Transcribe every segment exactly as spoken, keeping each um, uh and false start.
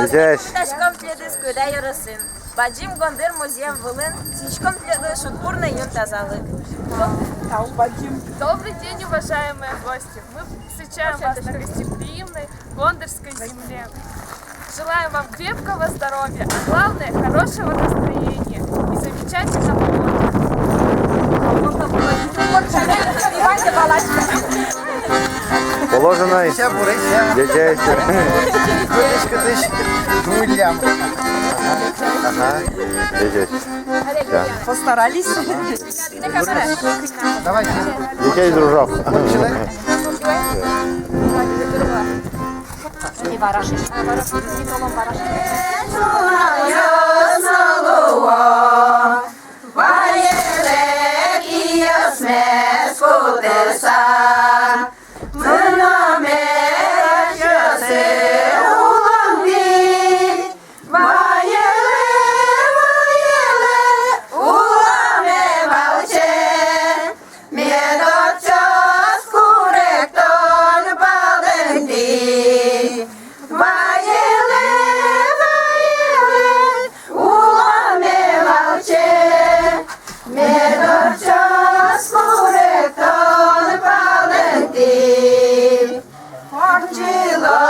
Здесь. Таӵе комплектъёс куд-а ёросын. Бадӟым гондыр музъем вылын сӥзиськом тӥледлы шудбур но юн тазалык. Тау бадӟым. Добрый день, уважаемые гости! Мы встречаем вас на гостеприимной гондырской земле. Желаем вам крепкого здоровья, а главное, хорошего настроения и замечательного отдыха. Положено. Ещё бурысь, я. Дядя, это. Кытысь, кытысь. Уильям. Ага. Здесь. Да. Постарались. Давайте. Детей, дружок. И вараши. Ваелэ, ваелэ, уламе валче, мед ортчоз куректон палэнтӥ. Ваелэ, ваелэ, уламе валче, мед ортчоз куректон палэнтӥ. Ортчыло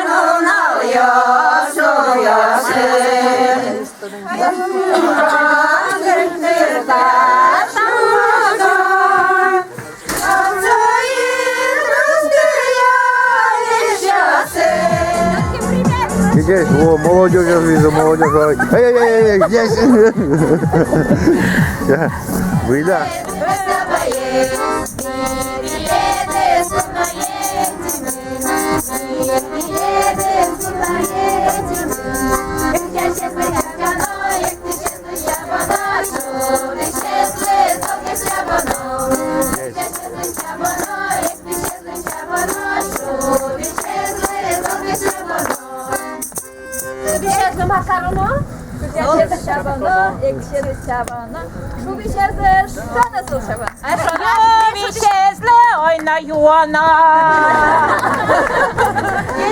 нуналъёс, нуналъёсы. Здесь, о, молодёжь, я вижу, молодёжь. Эй, эй, эй, эй, здесь. Я, выйда. Шудӥсезлы мар кароно? Шудӥсезлы сябано, эксэзлы сябано. Шудӥсезлы шуоно, сыл сябано. А шуоно, шудӥсезлы ойно юоно.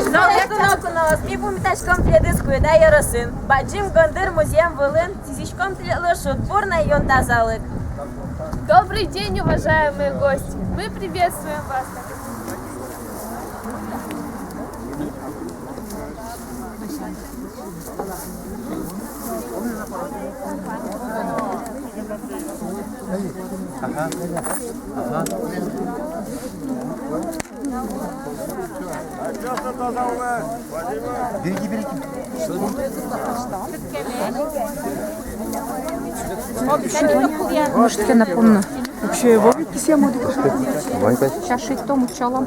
Золгес куноос, ми пумитаськом тӥледыз Куеда ёросын, бадӟым гондыр музъем вылын, сӥзиськом тӥледлы шудбур но юн тазалык. Добрый день, уважаемые гости! Мы приветствуем вас на Может, я напомню. Вообще, его кисия модука. Чаши то мучалам.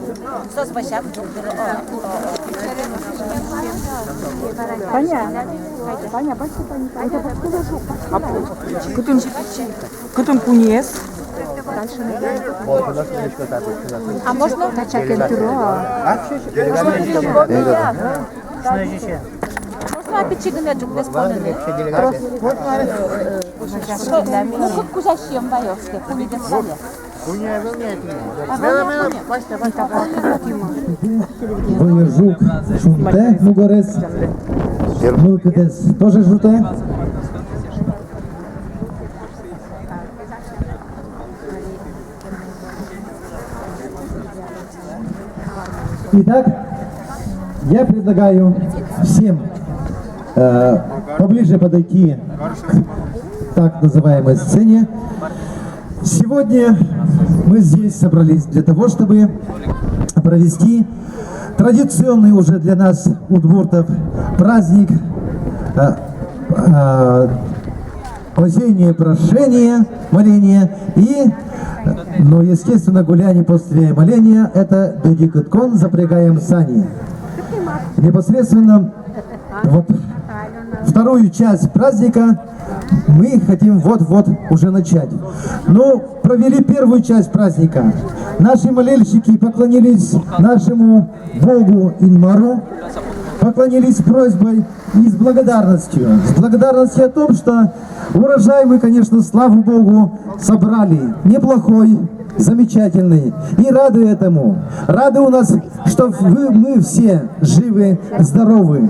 Таня, Таня, бачи, Таня, Таня. А кытын, кытын куниез? А можно? Качакен тыро. А? Можно пичи гинэ ӝук бесплатно? Можно. Ну, как кузящем ваёске, куниез ваёске. Выль жук шунтэ, мугорез, мылкыдэз тоже шунтэ. Итак, я предлагаю всем, э, поближе подойти к так называемой сцене. Сегодня мы здесь собрались для того, чтобы провести традиционный уже для нас, удмуртов, праздник, э, э, осеннее прошение, моление и, ну, естественно, гуляние после моления — это додӥ кыткон, запрягаем сани. Непосредственно вот вторую часть праздника мы хотим вот-вот уже начать. Ну, провели первую часть праздника. Наши молельщики поклонились нашему Богу Инмару, поклонились с просьбой и с благодарностью. С благодарностью о том, что урожай мы, конечно, слава Богу, собрали. Неплохой, замечательный. И рады этому. Рады у нас, что вы, мы все живы, здоровы.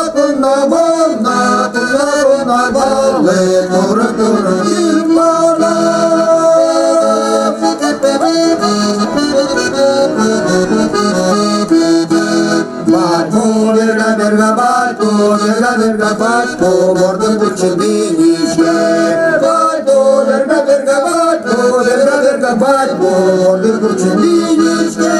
Кунна-кунна вал на, кунна-кунна валэ, туры-туры кин пала. Батьку, берга-берга батьку, берга-берга батьку, борды курччы биниське. Батьку, берга-берга батьку, берга-берга батьку, борды курччы биниське.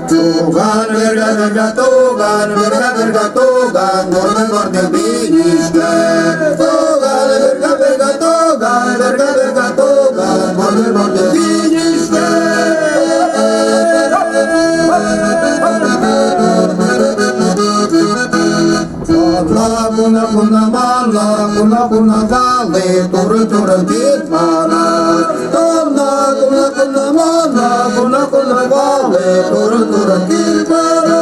Туган, берга-берга туган, берга-берга туган, борды-борды биниське. Туган, берга-берга туган, берга-берга туган, борды-борды биниське. Тон на кунна-кунна мана, кунна-кунна валэ, туры-туры кин пала. Тон на кунна-кунна мана, кунна-кунна валэ, туры-туры кин пала.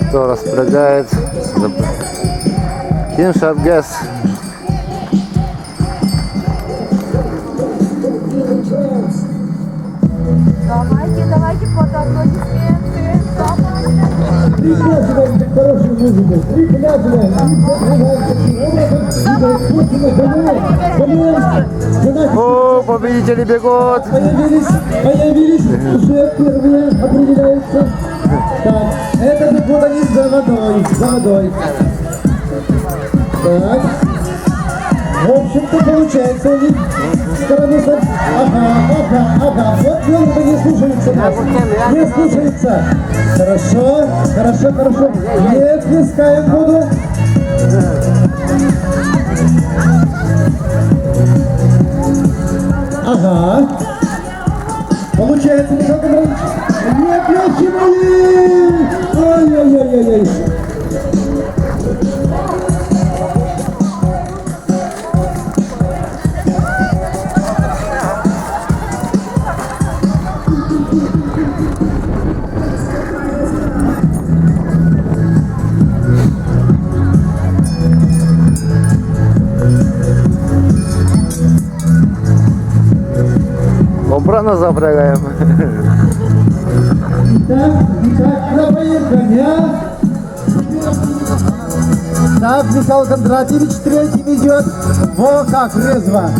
Кто распределяет? Кин шатгес? Давайте, давайте, подготовьтесь. Давайте. Приглядываем хорошую музыку. Приглядываем. О, победители бегут! Появились, появились уже первые, определяются. Так, это бегут они за водой, за водой. Так. В общем-то, получается у них коронавирус. Ага, ага, ага. Вот дело-то не слушается нас. Не слушается. Хорошо, хорошо, хорошо. Не отпускаем воду. Ага. Получается, Михаил Петрович? Нет, ёлки-мои! Ай-яй-яй-яй-яй! Обратно запрягаем. Итак, итак, напоим коня. Так, Михаил Кондратьевич третьим идёт. Во как, резво.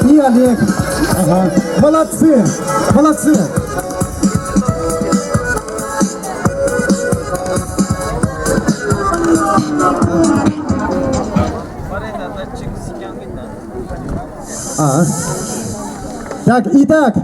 И Олег. Ага. Молодцы. Молодцы. А. Так, итак.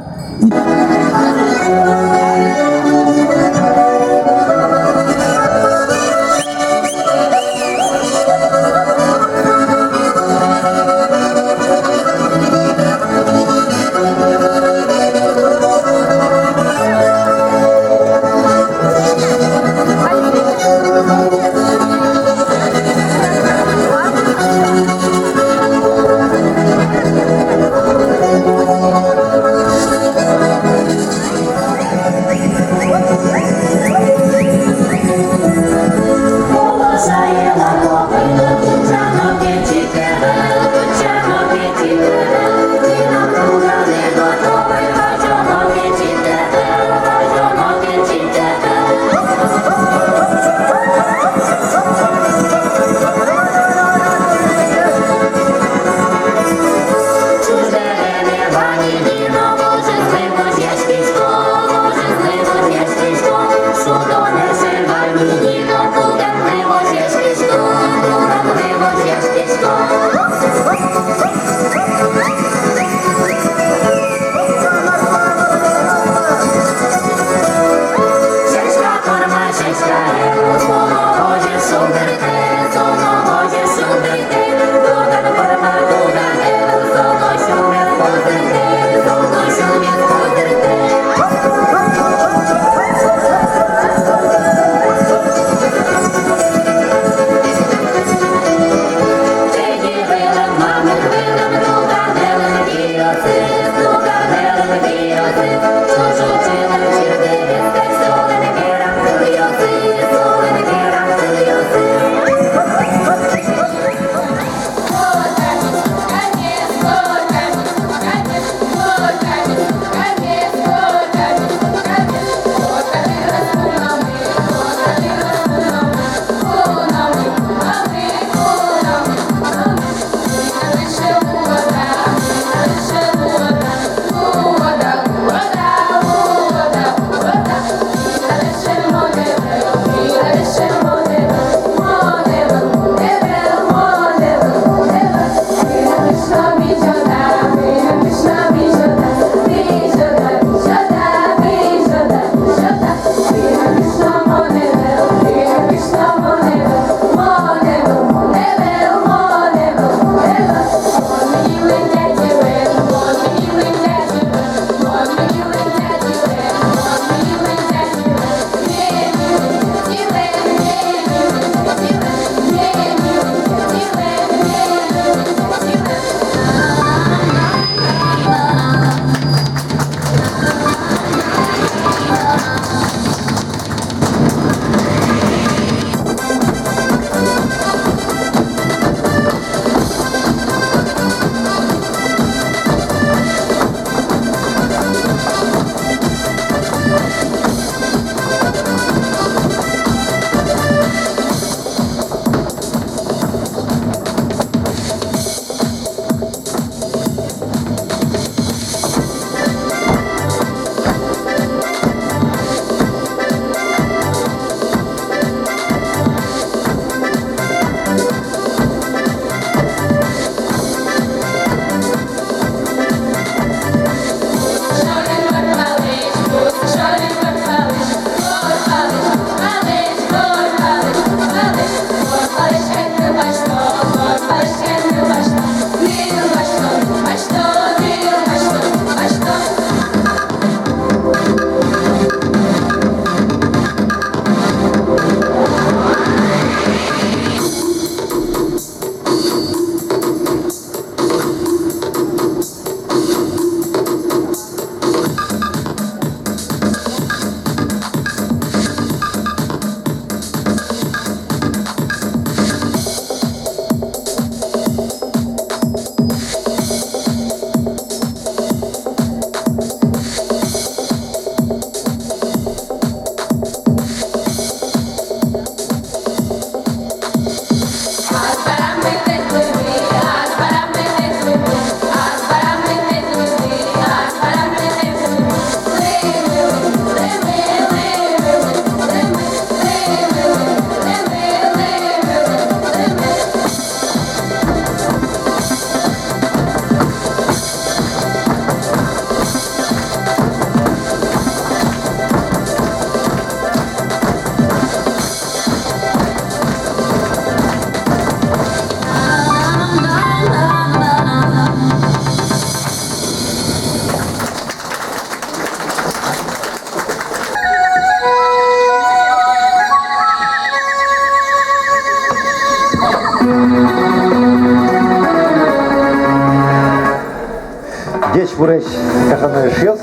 Ӟечбуресь, гажано эшъёс,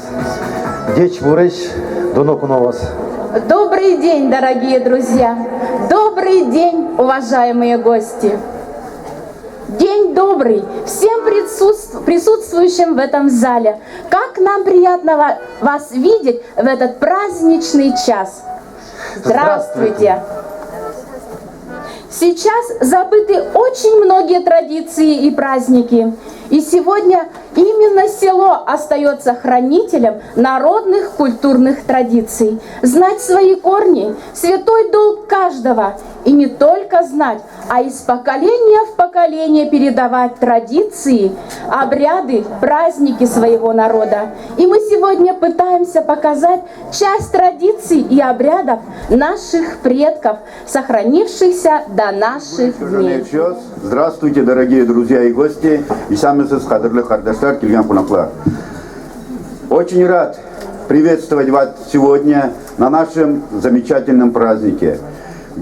ӟечбуресь, дуно куноос. Добрый день, дорогие друзья! Добрый день, уважаемые гости! День добрый всем присутств-, присутствующим в этом зале. Как нам приятно ва-, вас видеть в этот праздничный час. Здравствуйте! Сейчас забыты очень многие традиции и праздники. И сегодня именно село остаётся хранителем народных культурных традиций. Знать свои корни — святой долг каждого. И не только знать, а из поколения в поколение передавать традиции, обряды, праздники своего народа. И мы сегодня пытаемся показать часть традиций и обрядов наших предков, сохранившихся до наших дней. Здравствуйте, дорогие друзья и гости, исьмасьтыз, кадерлы хардаштар, килген кунаклар. Очень рад приветствовать вас сегодня на нашем замечательном празднике.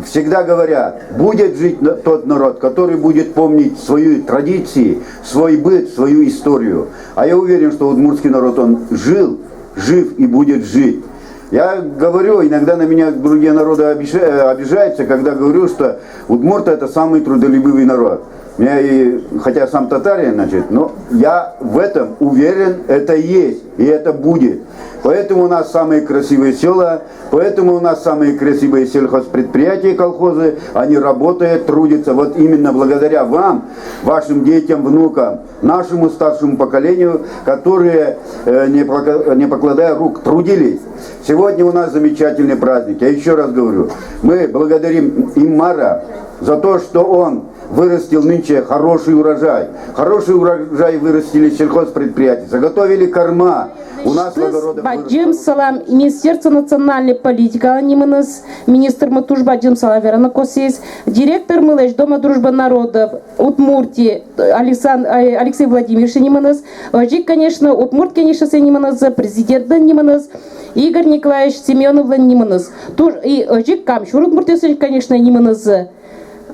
Всегда говорят: «Будет жить на-, тот народ, который будет помнить свои традиции, свой быт, свою историю». А я уверен, что удмуртский народ, он жил, жив и будет жить. Я говорю, иногда на меня другие народы обижа-, э, обижаются, когда говорю, что удмурты — это самый трудолюбивый народ. Меня и, хотя сам татарин, значит, но я в этом уверен, это есть и это будет. Поэтому у нас самые красивые села, поэтому у нас самые красивые сельхозпредприятия, колхозы, они работают, трудятся вот именно благодаря вам, вашим детям, внукам, нашему старшему поколению, которые, э, не пока-, не покладая рук, трудились. Сегодня у нас замечательный праздник. Я ещё раз говорю, мы благодарим Инмара за то, что он вырастил нынче хороший урожай. Хороший урожай вырастили сельхозпредприятия, заготовили корма. У нас в огородах вырос хороший. Бадӟым салам Министерство национальной политикалэн нимыныз, министрмы туж бадӟым салам вераны косӥз, директормылэсь Дома дружбы народов Удмуртии Александр, э, Алексей Владимировичлэн нимыныз, озьы ик, конечно, Удмурт кенешыслэн нимыныз, президентлэн нимыныз, Игорь Николаевич Семёновлэн нимыныз. Туж, и озьы ик Кам шур удмуртъёслэн, конечно, нимыныз.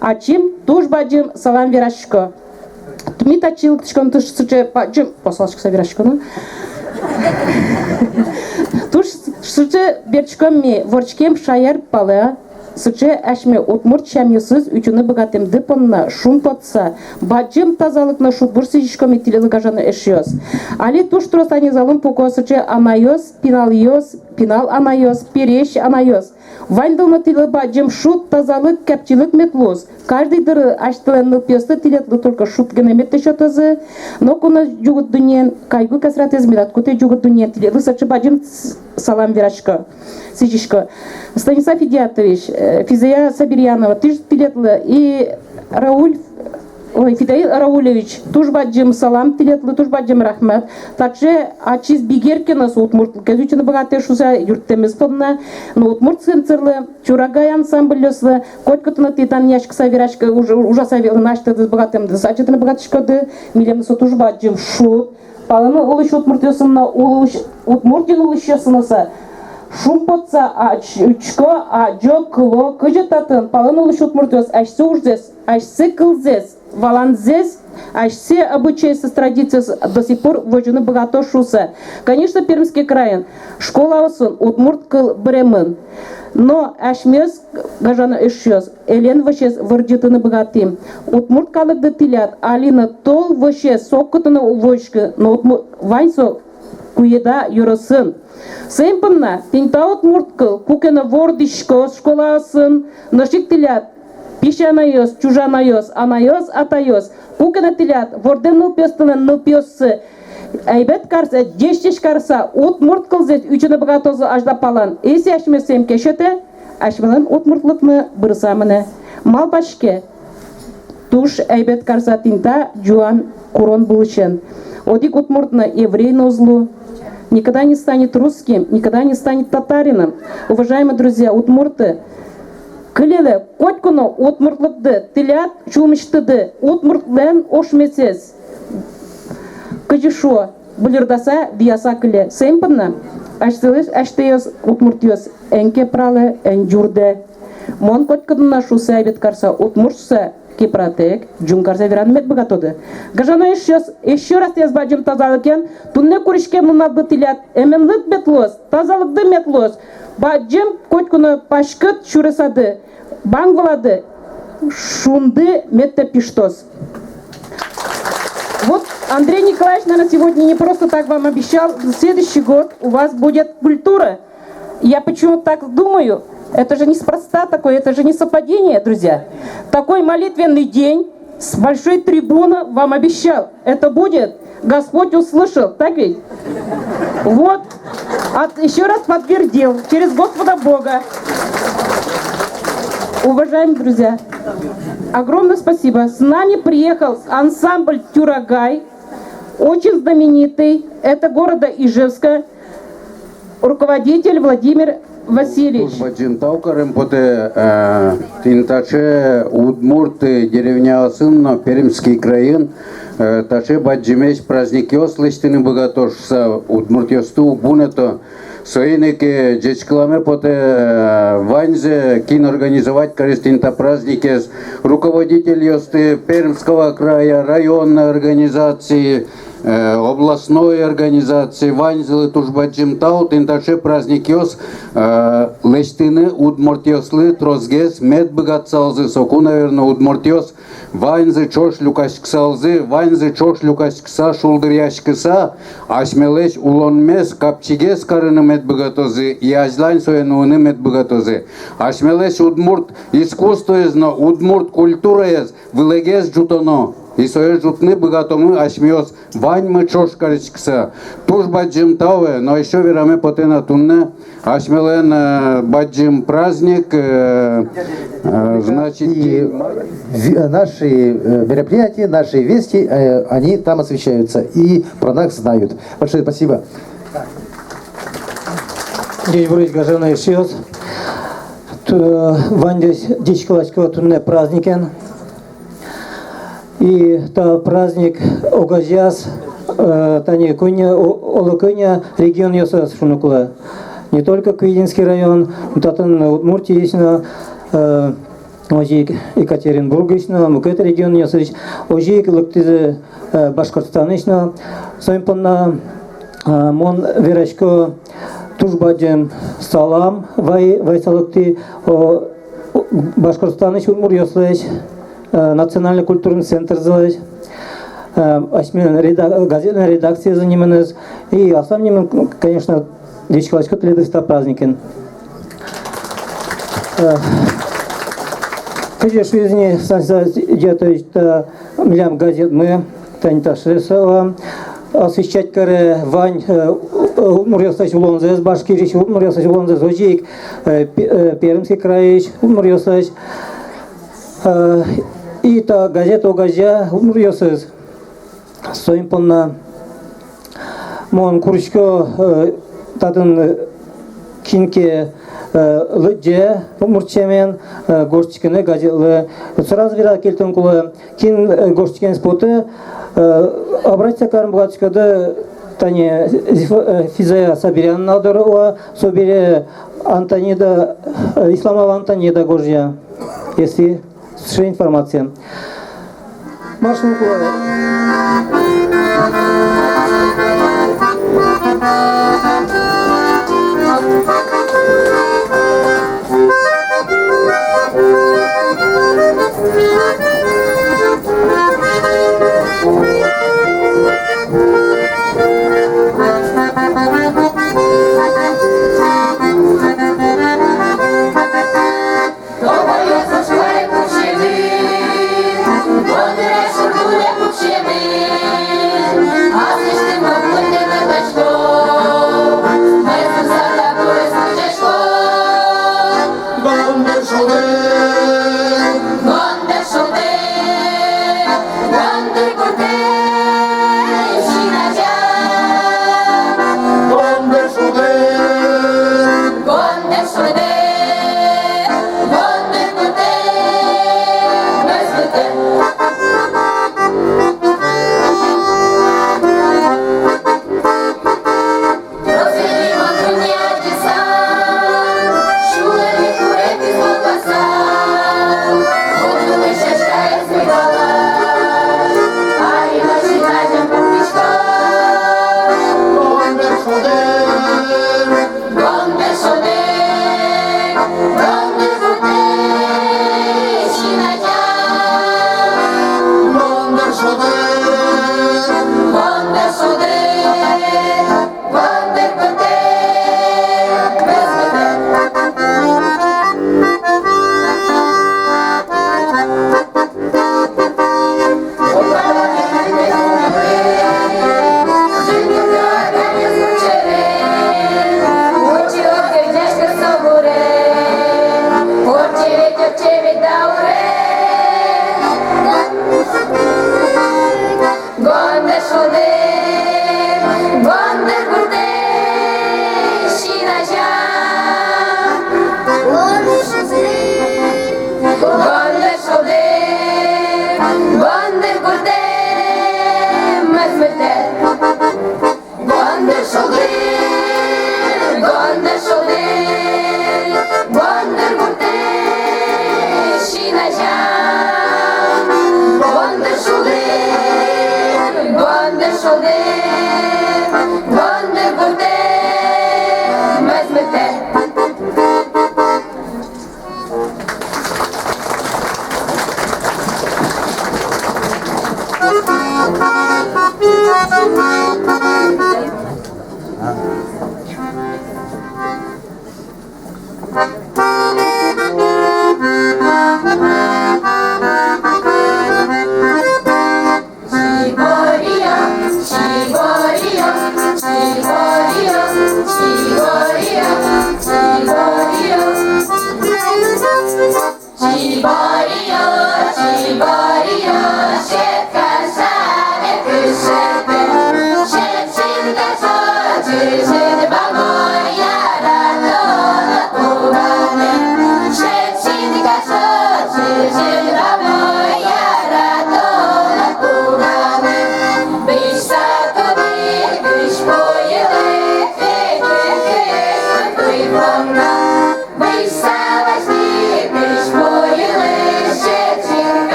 Ачим туж бадӟым салам верасько. Ми татчы лыктӥськом туж сыӵе бадӟым, посылочкаса верасько но. Туж сыӵе бертӥськом ми вордскем шаер пала, сыӵе асьме удмурт сямъёсыз утьыны быгатэмды понна шумпотса, бадӟым тазалык но шудбур сӥзиськом ми тӥледлы, гажано эшъёс. Али туж трос ини залын пуко сыӵе анайёс, пиналъёс, пинал анайёс, пересь анайёс. Ваньдылы но тӥледлы бадӟым шуд, тазалык, капчилык мед луоз. Каждый дыры асьтэлэн нылпиосты тӥледлы только шуд гинэ мед сётозы. Ноку но ӟугыт дуннеен кайгу-кесратэз медад кутэ, ӟугыт дуннеен тӥледлы сыӵе бадӟым с-, салам верасько, сӥзисько. Станислав Фидиятович, э, Физия Сабирьянова, тӥ-, тӥледлы и Рауль Ой, Фидаил Раулевич, туж бадӟым салам тӥледлы, туж бадӟым рахмат. Таӵе ачиз бигер ке но, со удмуртлыкез утьыны быгатэ шуыса, юрттэмез понна. Но удмурт сэнсырлы, «Чурагай» ансамбльёслы, котькытын но тӥ данъяськыса вераськы, уж-, ужаса ве-, асьтэдыз быгатэмдыз ачитыны быгатӥськоды, милемлы со туж бадӟым шуд. Палан улӥсь удмуртъёсын но, улӥсь, Удмуртиын улӥсьёсын но со шумпотса, а, уч-, учко, адӟо, кыло, кызьы татын палан улӥсь удмуртъёс асьсэ ужзэс, асьсэ кылзэс, валанзэс, асьсэ обычайзэс, традициос до сих пор возьыны быгато шуыса. Конечно, Пермский крайын школаосын удмурт кыл быремын. Но асьмеос, гажано эшъёс, элен вӧсез вырӟытыны быгатӥм. Удмурт калыкды тӥляд али но тол вӧсез, сокытын но ум возиськы, но удму-, вань со куеда ёросын. Соин понна тӥни та удмурт кыл куке но вордӥськоз школаосын, нош ик тӥляд песянайёс, чужанайёс, анайёс, атайёс, куке но тӥляд вордэм нылпиостылэн нылпиоссы ӧйбет карса, ӟеч-ӟеч карса, удмурт кылзэс утьыны быгатозы азьлапалан. Если асьмеос сое ке сётэ, асьмелэн удмуртлыкмы бырса мынэ. Малпаське, туж ӧйбет карса тӥни та ӟуан курон вылысен. Одӥг удмурт но еврей но уз лу. Никогда не станет русским, никогда не станет татарином. Уважаемые друзья, удмурты, кылелэ котьку но удмуртлыкды, тӥляд сюлмысьтыды удмуртлэн ошмесэз, кызьы шуо, быльырдаса, вияса кыле. Соин понна асьтэлэсь асьтэос, удмуртъёс, эн кепралэ, эн ӟурдэ. Мон котькытын но шуыса, ӧйбет карса, удмурт шуыса, кепыратэк ӝуҥгарзэ вераны мед быгатоды. Гажано эшъёс, ещё раз тӥледыз бадӟым тазалыкен, туннэ куриськем нуналды тӥляд эменлык мед луоз, тазалыкды мед луоз, бадӟым котьку но паськыт сюресады, банк вылады шунды мед тӧпиштоз. Вот Андрей Николаевич, наверное, сегодня не просто так вам обещал, следующий год у вас будет культура. Я почему так думаю? Это же неспроста такое, это же не совпадение, друзья. Такой молитвенный день с большой трибуны вам обещал. Это будет. Господь услышал, так ведь? Вот. От, ещё раз подтвердил через Господа Бога. Уважаемые друзья, огромное спасибо. С нами приехал ансамбль «Тюрагай», очень знаменитый. Это города Ижевска. Руководитель Владимир Васильевич. Туж бадӟым тау карем потэ, э, тӥни таӵе удмурт, э, деревняосын но Пермский крайын, э, таӵе бадӟымесь праздникъёс лэсьтыны быгато шуыса, удмуртъёсты уг вунэто. Соин ик, э, ӟечкыламе потэ, э, ваньзэ, кин организовать кариз тӥни та праздникез, руководительёсты Пермского края, районной организации, э, областной организации, ваньзылы туж бадӟым тау, тӥни таӵе праздникъёс, э, лэсьтыны удмуртъёслы тросгес мед быгатысалзы, соку, наверно, удмуртъёс ваньзы ӵош люкаськысалзы, ваньзы ӵош люкаськыса, шулдыръяськыса, асьмелэсь улонмес капчигес карыны мед быгатозы, и азьлань сое нуыны мед быгатозы. Асьмелэсь удмурт искусствоез но удмурт культураез вылэгес ӝутоно, и сое ӝутыны быгатомы асьмеос ваньмы ӵош кариськыса. Туж бадӟым тау, э, но ещё вераме потэ на туннэ асьмелэн, э, бадӟым праздник, э, э, значит, и ви-, наши, э, мероприятия, наши вести, э, они там освещаются и про нас знают. Большое спасибо. Ӟечбуресь, гажано эшъёс. Ту-, ваньдэс ӟечкыласько туннэ праздникен. И та праздник огазеяз, э, тани кӧня, о-, оло кӧня регионъёсаз шуыны кулэ. Не только Куйбышевский район, но татын Удмуртиысь но, э, озьы ик Екатеринбургысь но, мукет регионъёсысь, озьы ик лыктӥзы, э, Башкортостанысь но. Соин понна, э, мон верасько туж бадӟым салам вай-, вайыса лыктӥ, о, Башкортостанысь удмуртъёслэсь, э, национальный культурный центрзылэсь, э, асьмелэн реда-, газетлэн редакциезлэн нимыныз, и аслам нимын, конечно, ӟечкыласько тӥледыз та праздникен. Э, кызьы шуиз ни Сан Саввидиатович, та милям газетмы, тани таӵе сяна, освещать каре вань, э, удмуртъёслэсь улонзэс, Башкириысь удмуртъёслэсь улонзэс, озьы ик, э, Пе-, э, Пермский крайысь удмуртъёслэсь. Э, и та газет огазея удмуртъёсыз. Соин понна мон курисько, э, татын, э, кин ке, э, лыдӟе удмурт сямен, э, гожтӥськыны газетлы. Сразу вераны кельтыны кулэ, кин, э, гожтӥськыны потэ, э, обращаться карыны быгатӥськоды тани Зиф-, э, Физая Сабиряновна доры, о, собере Антонида, э, Исламова Антонида гожъя, если сыӵе информация. Марш, мукла.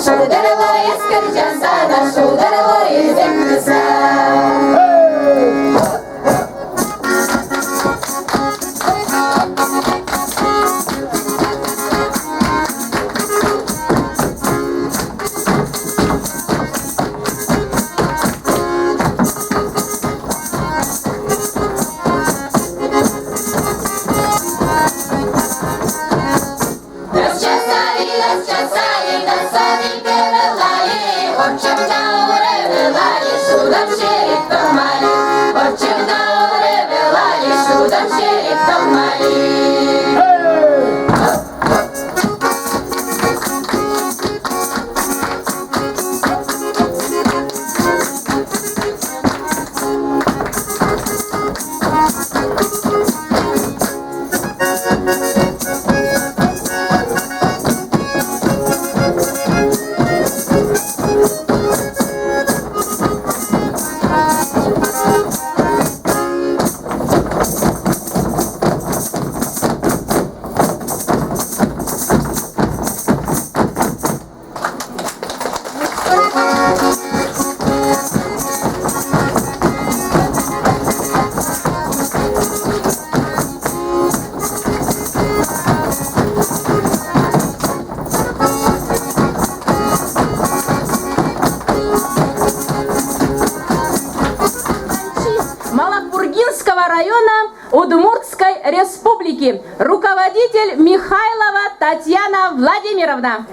Шулдыр луиз кырӟаса но, шулдыр луиз эктыса. Малопургинского района Удмуртской Республики, руководитель Михайлова Татьяна Владимировна.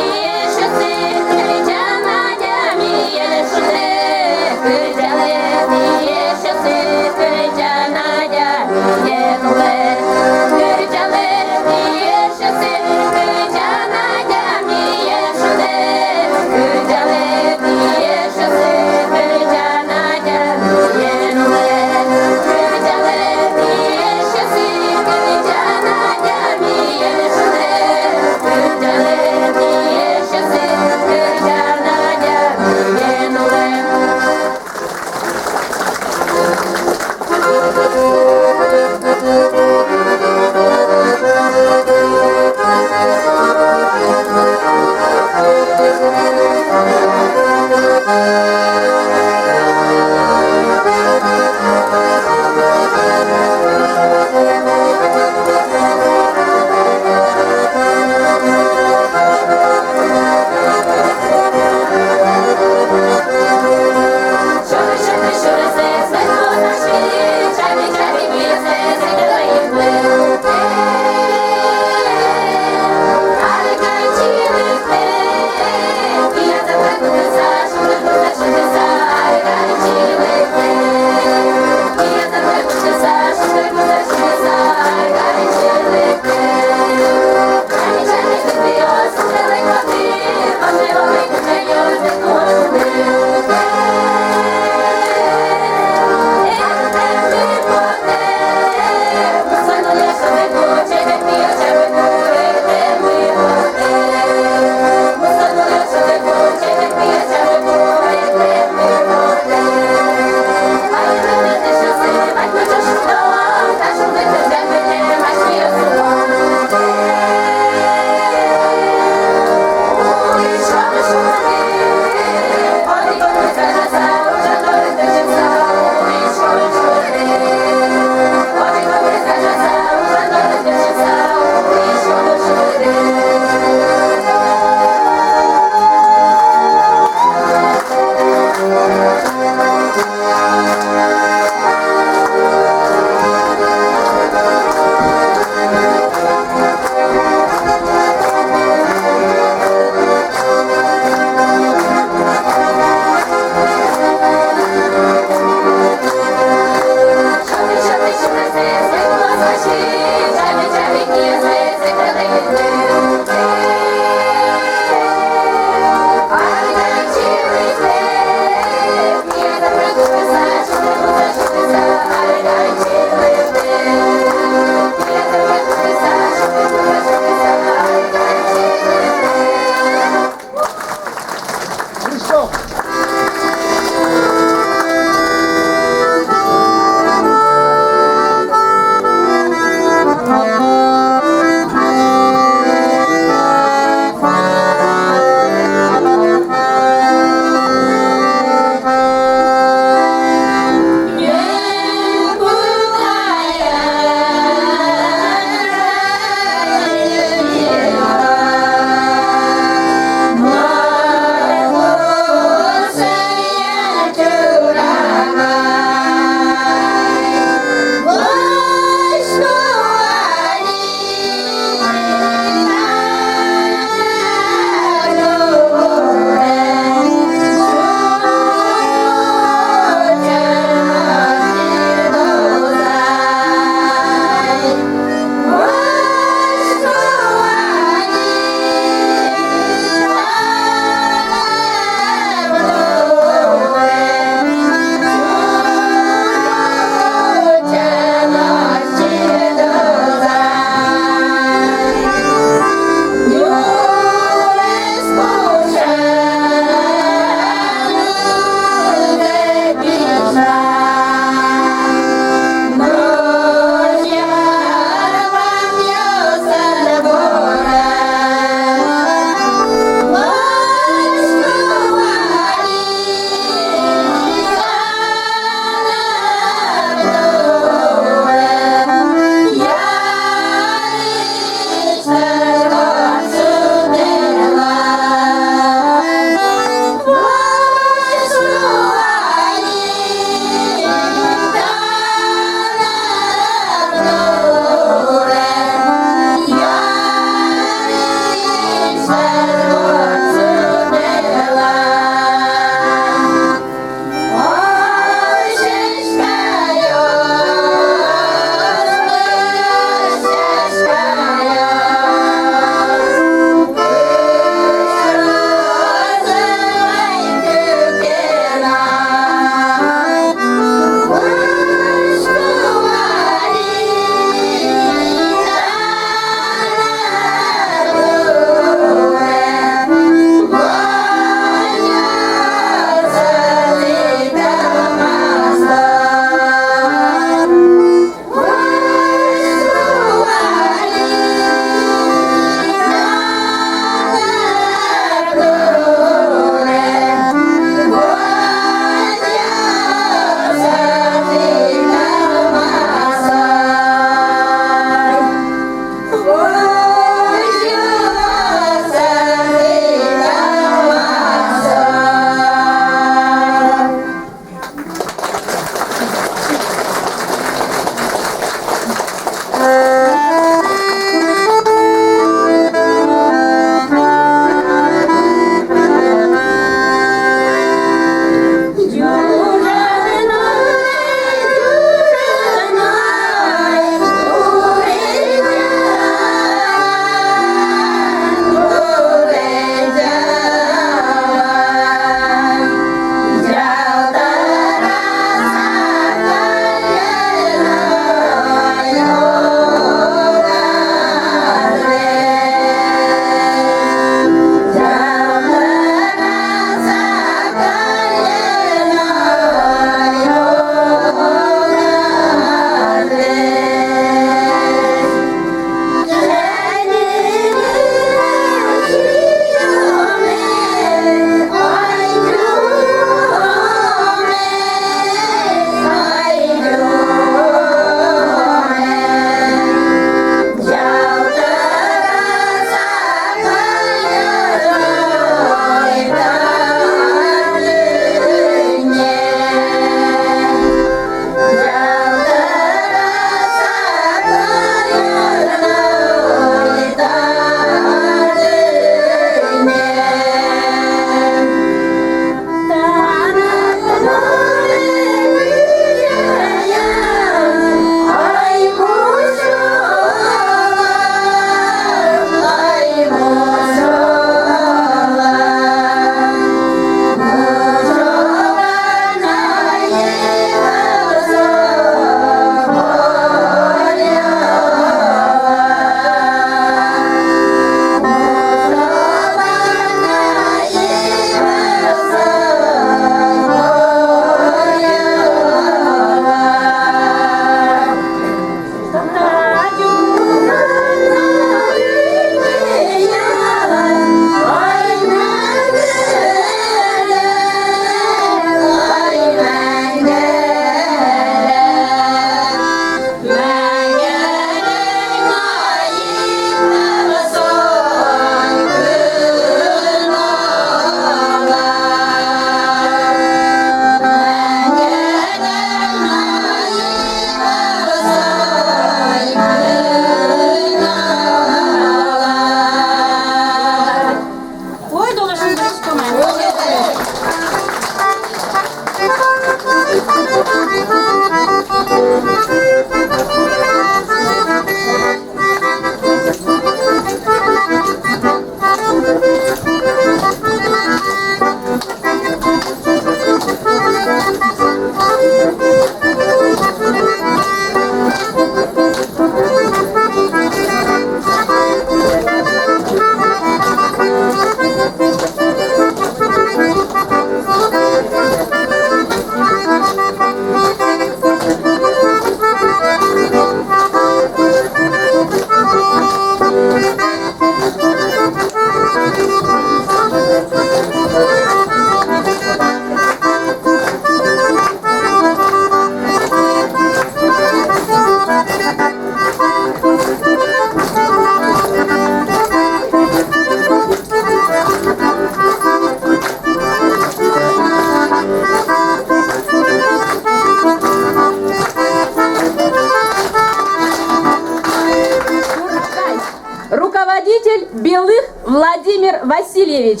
Руководитель Белых Владимир Васильевич.